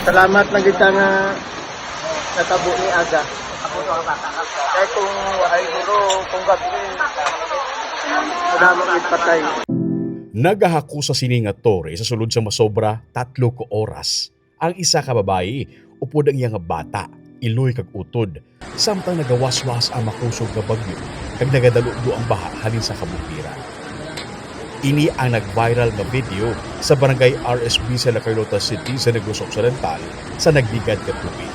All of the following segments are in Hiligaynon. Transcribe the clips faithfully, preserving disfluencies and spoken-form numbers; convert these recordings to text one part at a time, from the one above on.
Salamat lang kita nga natabo ni aga. Kay kung ay guro, kung gabi, wala mo ipatay. Nagahako sa sini nga tore sa sulod sa masobra tatlo ka oras ang isa ka babayi upod ang iya nga bata, iloy kag utod, samtang nagawaswas ang makusog nga bagyo kag nagadaludlo ang baha halin sa kabuntiran. Ini ang nag-viral nga video sa Barangay R S B sa La Carlota City sa Negros Occidental sa naghigad nga tuig.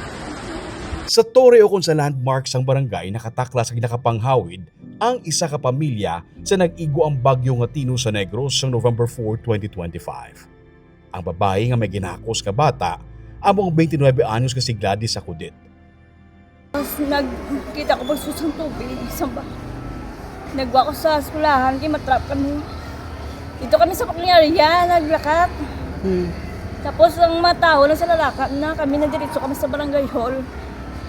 Sa tore ukon sa landmark sang barangay nakataklas kag nakapanghawid ang isa ka pamilya sa nag-igo ang bagyo nga Tino sa Negros sa November four, twenty twenty-five. Ang babayi nga may ginakos nga bata amo ang twenty-nine anyos nga si Gladys Acudit. Tapos nagkita ko pagsusang tubig sa ba. Nagwa ko sa eskwelahan kay matrap kami. Dito kami sa Paclaria, naglakat. Hmm. Tapos ang mga tao lang sa lalakat na kami, nadiretso kami sa barangay hall.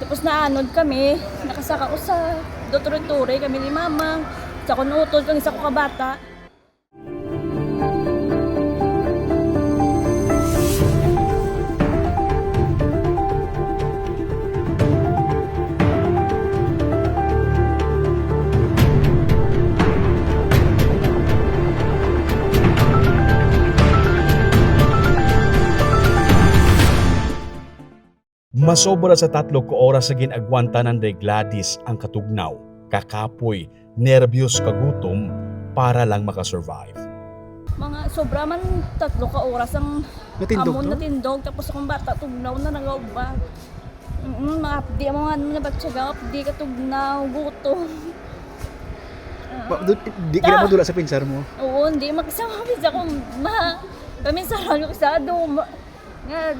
Tapos naanod kami, nakasaka ko sa dotoritore kami ni mama, sa kunutod kang isa ko kabata. Masobra sa tatlo ka oras sa gin-agwanta nanday Gladys ang katugnaw, kakapoy, nerbyos, kagutom para lang makasurvive. Mga sobra man tatlo ka oras ang Natindog, amon no? Natindog, tapos akong bata tugnaw na nagaubag. Mm, mga apdi, mga ano na batyaga, apdi katugnaw, gutom. Ba, du- di ka na madula sa pinsar mo. Oo, hindi makisama sa akong ma. Kami sa lang sa duma. Nga,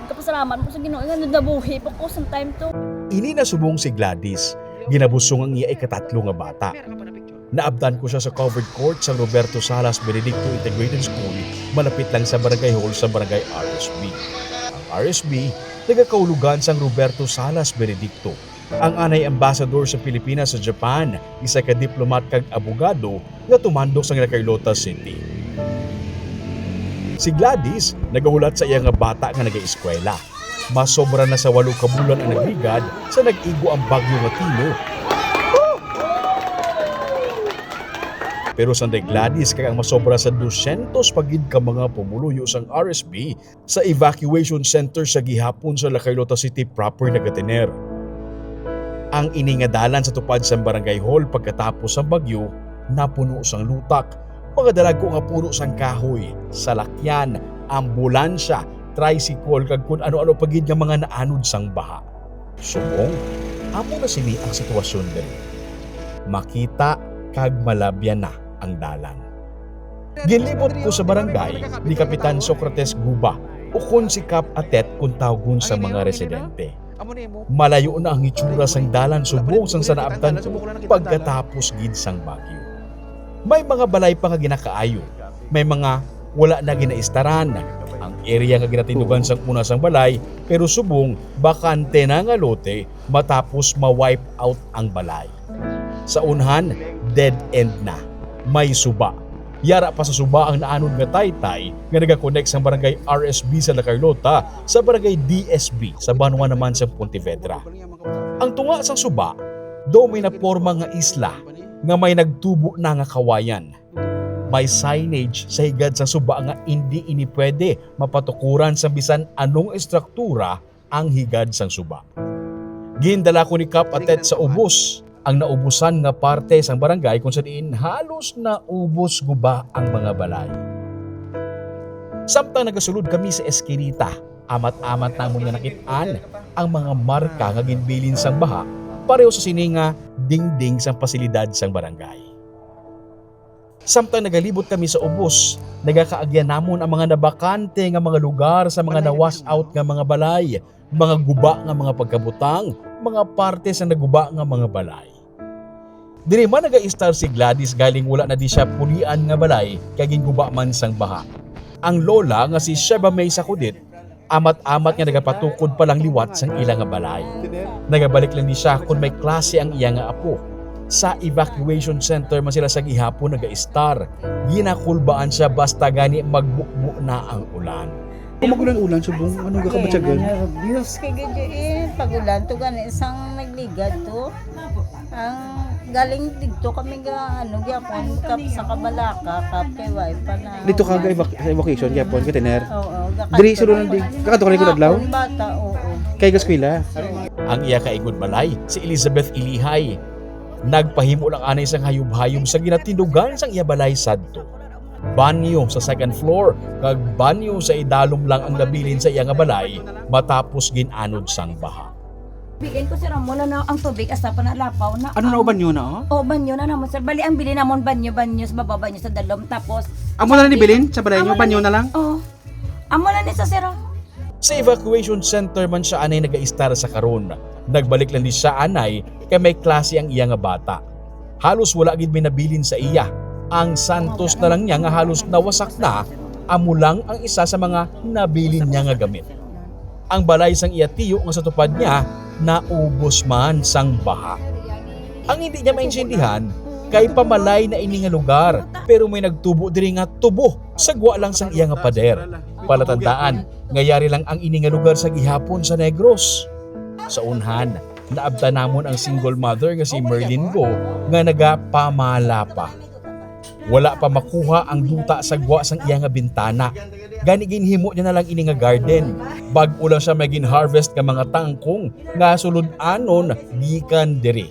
kapasalamat ko sa Ginoo nga nabuhi pa ko sa time to. Ini na subong si Gladys, ginabusong ang iya ikatatlo nga bata. Naabtan ko siya sa covered court sang Roberto Salas Benedicto Integrated School, malapit lang sa barangay hall sa barangay R S B. Ang R S B nagakahulugan sang Roberto Salas Benedicto, ang anay ambasador sa Pilipinas sa Japan, isa ka diplomat kag abogado nga tumandok sa La Carlota City. Si Gladys nagahulat sa iya nga bata nga nagaeskwela. Masobra na sa walo ka bulan ang naghigad sa nag-igo ang bagyo nga Tino. Pero sanday Gladys kag ang masobra sa dusyentos pa gid ka mga pumuluyo sang R S B sa evacuation center sa gihapon sa La Carlota City proper nagatener. Ang ini nga dalan sa tupad sang barangay hall pagkatapos sang bagyo napuno sang lutak, mga dalagko nga puno sang kahoy, salakyan, ambulansya, tricycle kag kun ano-ano pa gid nga mga naanod sang baha. Subong, amo na sini ang sitwasyon diri. Makita kag malabyan na ang dalan. Ginlibot ko sa barangay ni Kapitan Socrates Guba, ukon si Kap Atet kung tawgon sa mga residente. Malayo na ang hitsura sang dalan subong sang sa naabtan ko pagkatapos gid sang bagyo. May mga balay pa nga ginakaayo, may mga wala na ginaistaran. Ang area nga ginatindugan sang una sang balay, pero subong bakante na nga lote matapos ma-wipe out ang balay. Sa unhan, dead end na. May suba. Yara pa sa suba ang naanod nga taytay nga nagakonek sang barangay R S B sa La Carlota sa barangay D S B sa banwa naman sa Pontevedra. Ang tunga sang suba, daw may naporma nga isla nga may nagtubo na nga kawayan. May signage sa higad sang suba nga indi ini pwede mapatukuran sa bisan anong estruktura ang higad sang suba. Gindala ko ni Kap Atet sa ubos, ang naubusan nga parte sang barangay kung sa diin halos naubos guba ang mga balay. Samtang nagasulod kami sa eskinita, amat-amat namon nga nakit-an ang mga marka nga ginbilin sang baha, pareho sa sini nga dingding sang pasilidad sang barangay. Samtang nagalibot kami sa ubos, nagakaagyan namon ang mga nabakante nga mga lugar sa mga na-wash out nga mga balay, mga guba nga mga pagkabutang, mga parte sa naguba nga mga balay. Diri man nagaistar si Gladys galing wala na di siya pulian nga balay kay ginguba man sang baha. Ang lola nga si Sheba May Sakudit, amat-amat nga nagapatukod pa lang liwat sang ila nga balay. Nagabalik lang ni siya kon may klase ang iya nga apo. Sa evacuation center man sila sa gihapon nagaistar. Ginakulbaan siya basta gani magbubo na ang ulan. Kung magulan-ulan, subong, ano ka kabatyagan? Nervyos kay gid eh. Pag ulan to gani isang nagligad to. Ang galing dito kami ga ano gyapon kap sa Kabalaka kap kay way pa na. Dito ka ga evac- sa evacuation, gyapon, ka tener. Oo, Diri sa lunan di. Kakadto ka rin adlaw? Bata, oo. Kay gaskwela. Ang iya kaingod balay, si Elizabeth Ilihay. Nagpahimo lang anay sang hayub-hayub sa ginatindugan sang iya balay sadto. Banyo sa second floor, kag banyo sa idalom lang ang nabilin sa iya nga balay matapos gin-anod sang baha. Bilin ko, sir, amo na, na ang tubig asa pa nalapaw na. Ano na uban nyo na, oh? O, banyo na namon, sir. Bali, ang bilin namon, banyo, banyo sa baba, banyo sa dalom. Tapos, Amo na lang ni bilin sa balay nyo, banyo na lang? Oh, amo na ni sa, sir, oh. Sa evacuation center man siya anay nagaistar sa karon. Nagbalik lang di siya anay kay may klase ang iya nga bata. Halos wala gid may nabilin sa iya. Ang santos na lang niya nga halos nawasak na, amo lang ang isa sa mga nabilin niya nga gamit. Ang balay sang iya tiyo nga sa tupad niya naubos man sang baha. Ang hindi niya maintindihan, kay pamalay na ini nga lugar, pero may nagtubo diri nga tubo sa gwa lang sang iya nga pader. Palatandaan nga yari lang ang ini nga lugar sa gihapon sa Negros. Sa unhan, naabtan namon ang single mother nga si Merlin Go nga nagapamala pa. Wala pa makuha ang duta sa gwa sang iya nga bintana. Gani ginhimo niya na lang ini nga garden. Bag-o lang siya may gin-harvest nga mga tangkong nga sulod-anon gikan diri.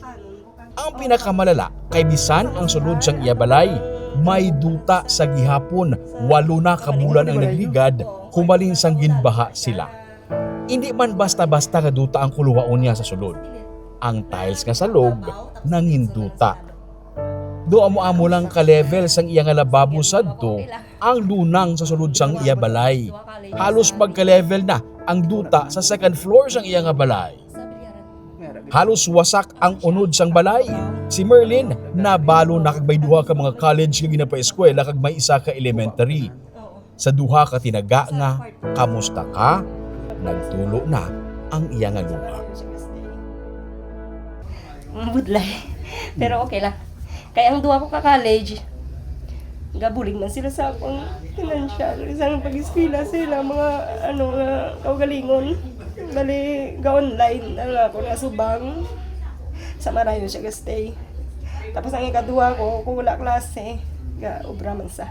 Ang pinakamalala kay bisan ang sulod sang iya balay, may duta sa gihapon. Walo na ka bulan ang nagligad humalin sang ginbaha sila. Indi man basta-basta nga duta ang kuluwaon niya sa sulod. Ang tiles nga salog nanginduta. Do amo-amo lang ka level sang iya nga lababo sadto ang lunang sa sulod sang iya balay. Halos magka-level na ang duta sa second floor sang iya nga balay. Halos wasak ang unod sang balay. Si Merlin nabalo na kag may duha ka mga college nga ginapaeskwela kag may isa ka elementary. Sa duha ka tinaga nga, "Kamusta ka?" nagtulo na ang iya nga luha. Mabudlay. Pero okay lang. Kaya ang duha ko ka college, gabulig man sila sa akong financial. Isang pag-eskwela sila, mga ano, nga kaugalingon. Bali, ga-online ang ako nga subang sa Marayo siya ga-stay. Tapos ang ikaduha ko, kung wala klase, ga-obra man sa.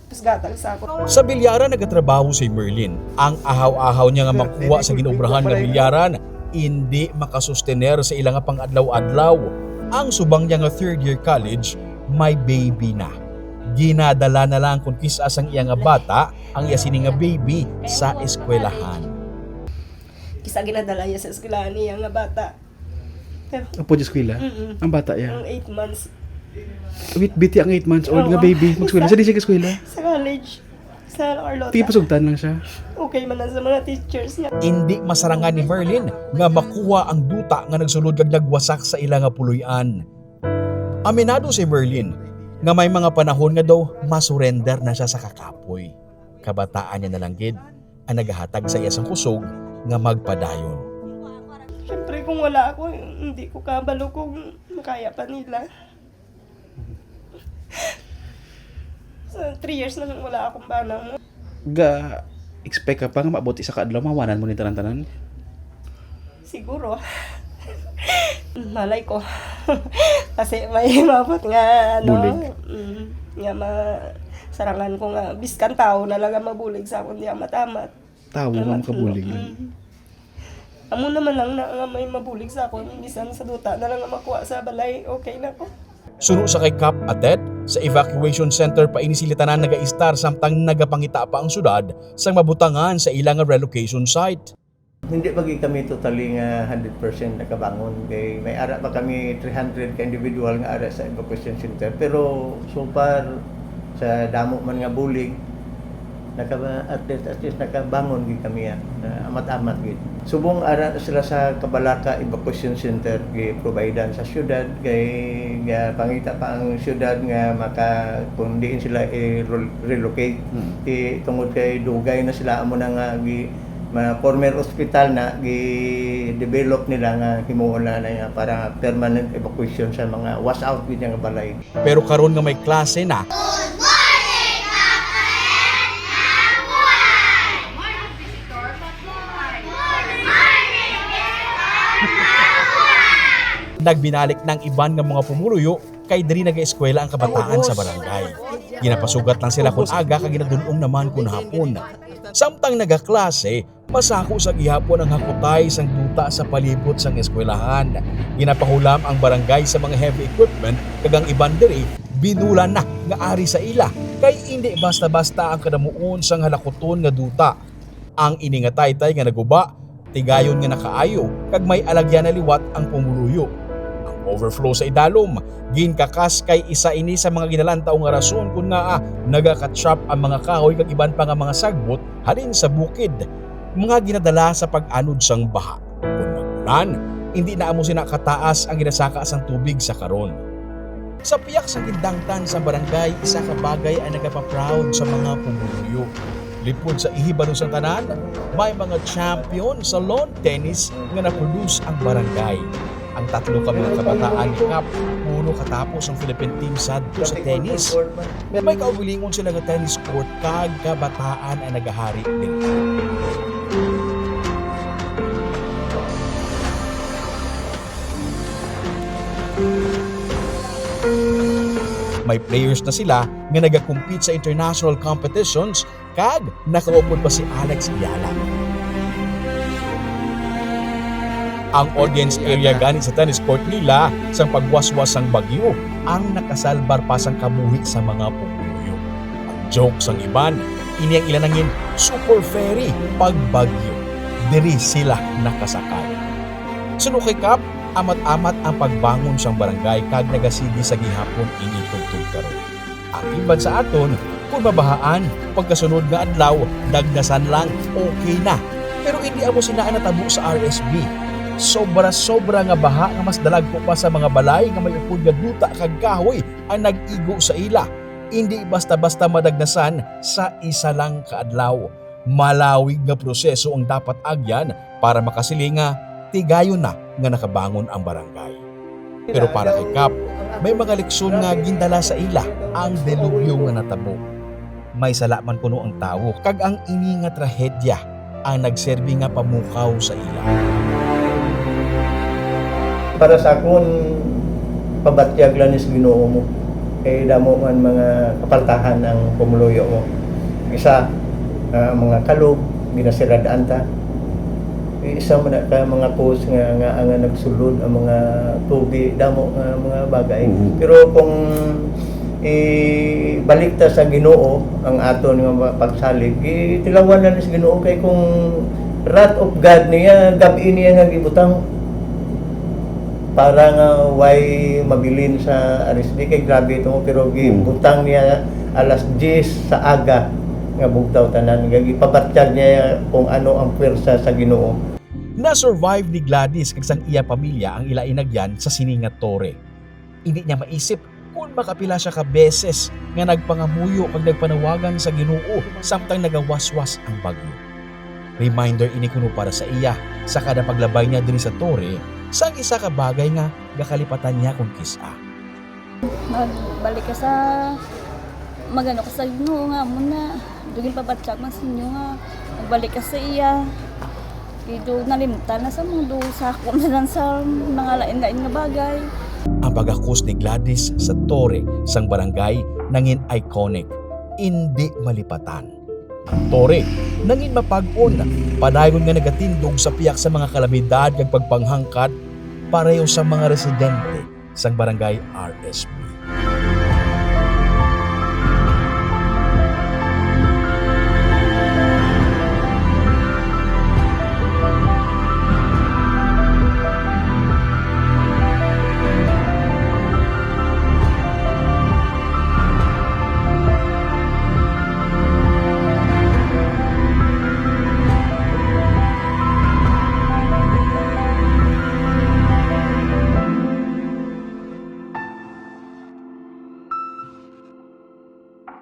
Tapos gatag sa ako. Sa bilyaran nagatrabaho si Merlin. Ang ahaw-ahaw niya nga makuha sa ginobrahan nga bilyaran, indi makasustener sa ila nga pang-adlaw-adlaw. Ang subang niya nga third year college, may baby na. Ginadala na lang kung kis-a sang iya nga bata ang iya sini nga baby sa eskwelahan. Kisa ginadala niya sa eskwelahan niya nga bata. Pero, Apo di eskwela? Mm-mm. Ang bata iya. Ang eight months Wait, biti ang eight months old nga baby. Mag-eskwela. Sa di siya eskwela? Sa college. Sa Carlota. Tigpasugtan lang siya. Okay man lang sa mga teachers niya. Indi masarangan ni Merlin nga makuha ang duta nga nagsulod kag nagwasak sa ila nga puloy-an. Aminado si Merlin nga may mga panahon nga daw masurrender na siya sa kakapoy. Kabataan niya na lang gid ang nagahatag sa iya sang kusog nga magpadayon. Siyempre, kung wala ako, hindi ko kabalo kung makaya pa nila. Sa three years na nang wala akong bana mo. Ga-expect ka pa nga maabot isa ka adlaw mawanan mo ni tanan-tanan? Siguro. Malay ko. Kasi may mabot nga, ano, Bulig. Mm, nga ma sarangan ko nga biskan tao na lang ang mabulig sa akong di ang matamat. Tawo nga makabulig lang. Mm. Amo naman lang na nga may mabulig sa akon, bisan sa duta na lang nga makuha sa balay, okay na ko. Suno sa kay Kap Atet, sa evacuation center pa ini sila tanan nagaistar samtang nagapangita pa ang syudad sang mabutangan sa ila nga relocation site. Hindi pa gid kami totally nga hundred percent nakabangon kay may ara pa kami three hundred ka individual nga ara sa evacuation center, pero so far sa damo man nga bulig, naka at least, at least nakabangon gid kami, ah, na amat-amat gid. Subong ara na sila sa Kabalaka Evacuation Center, gi-providean sa syudad, kay gapangita pa ang syudad nga maka, kung diin sila i-relocate. Kay tungod kay dugay na sila, amo na nga gi, ma, former hospital na gi-develop nila nga himuon na, na nga para permanent evacuation sa mga wash out gid nga balay. Pero karon nga may klase na, Good morning, mga friend! Mabuhay! Nagbinalik na ang iban nga mga pumuluyo kay diri nagaeskwela ang kabataan sa barangay. Ginapasugat lang sila kon aga kag ginadul-ong naman kon hapon. Samtang nagaklase, masako sa gihapon ang hakutay sang duta sa palibot sang eskwelahan. Ginapahulam ang barangay sa mga heavy equipment kag ang iban diri binulan na nga ari sa ila, kay indi basta-basta ang kadamuon sang halakuton nga duta. Ang ini nga taytay nga naguba, tigayon nga nakaayo, kag may alagyan na liwat ang pumuluyo. Ang overflow sa idalom, ginkakas kay isa ini sa mga ginalantaw nga rason kon ngaa nagaka-trap ang mga kahoy kag iban pa nga mga sagbot halin sa bukid. Mga ginadala sa pag-anod sang baha. Kon mag-ulan, indi na amo sina kataas ang ginasaka sang tubig sa karon. Sa piyak sang gindangtan sang barangay, isa ka bagay ang nagapa-proud sa mga pumuluyo. Lipod sa ihibalo sang tanan, may mga champion sa lawn tennis nga na-produce ang barangay. Ang tatlo ka mga kabataan ni Kap, puro katapos ang Philippine team sadto sa tennis. May kaugalingon sila nga tennis court kag kabataan ang nagahari diri. May players na sila nga nagakompete sa international competitions kag nakaupod pa si Alex Ayala. Ang audience area gani sa tennis court nila sang pagwaswas sang bagyo ang nakasalbar pa sang kabuhi sa mga pumuluyo. Ang joke sang iban, ini ang ila nangin super ferry pag bagyo. Diri sila nakasakay. Suno kay Kap, amat-amat ang pagbangon sang barangay kag nagasigi sa gihapon ini tubtob karon. Ang iban sa aton, kon mabahaan, pagkasunod nga adlaw, dagdasan lang, okay na. Pero indi amo sina ang natabo sa R S B. Sobra-sobra nga baha nga mas dalagko pa sa mga balay nga may upod nga duta kag kahoy ang nag-igo sa ila. Indi basta-basta madagdasan sa isa lang ka adlaw. Malawig nga proseso ang dapat agyan para makasiling nga tigayon na nga nakabangon ang barangay. Pero para kay Kap, may mga leksyon nga gindala sa ila ang delubyo nga natabo. May sala man kuno ang tawo, kag ang ini nga trahedya ang nagserbi nga pamukaw sa ila. Para sa akon, pabatyag lang ni sa Ginoo mo. Kay damo man mga kapaltahan ang pumuluyo mo. Isa, ah, mga kalog, ginasirad-an ta. Isa man na ka mga cause nga, nga, nga nagsulod ang mga tubi, damo nga mga bagay. Mhm. Pero kung ibalik ta sa Ginoo ang aton nga mga pagsalig, gitilawan na ni sa Ginoo, kay kung wrath of God niya, gab-i niya nga gibutang para nga way mabilin sa R S B, kay grabe ito, pero Mm. gibutang niya alas diyes sa aga nga bugtaw tanan, nga gipabatyag niya kung ano ang puwersa sa Ginoo. Na-survive ni Gladys kag sang iya pamilya ang ila inagyan sa sini nga tore. Indi niya maisip kon makapila sia ka beses nga nagpangamuyo kag nagpanawagan sa Ginoo samtang nagawaswas ang bagyo. Reminder ini kuno para sa iya sa kada paglabay niya diri sa tore sang isa ka bagay nga gakalipatan niya kon kis-a. Magbalik ka sa, magano ka sa Ginoo nga amo na, dugin pabatyag man sa inyo nga magbalik ka sa iya. Ido nalimtan na sa mundo, sa ako na lang sa mga lain-lain nga bagay. Ang pagakos ni Gladys sa tore sang barangay nangin iconic, indi malipatan. Ang tore nangin mapag-on, padayon nga nagatindog sa piyak sa mga kalamidad kag pagpanghangkat pareho sa mga residente sang barangay R S B.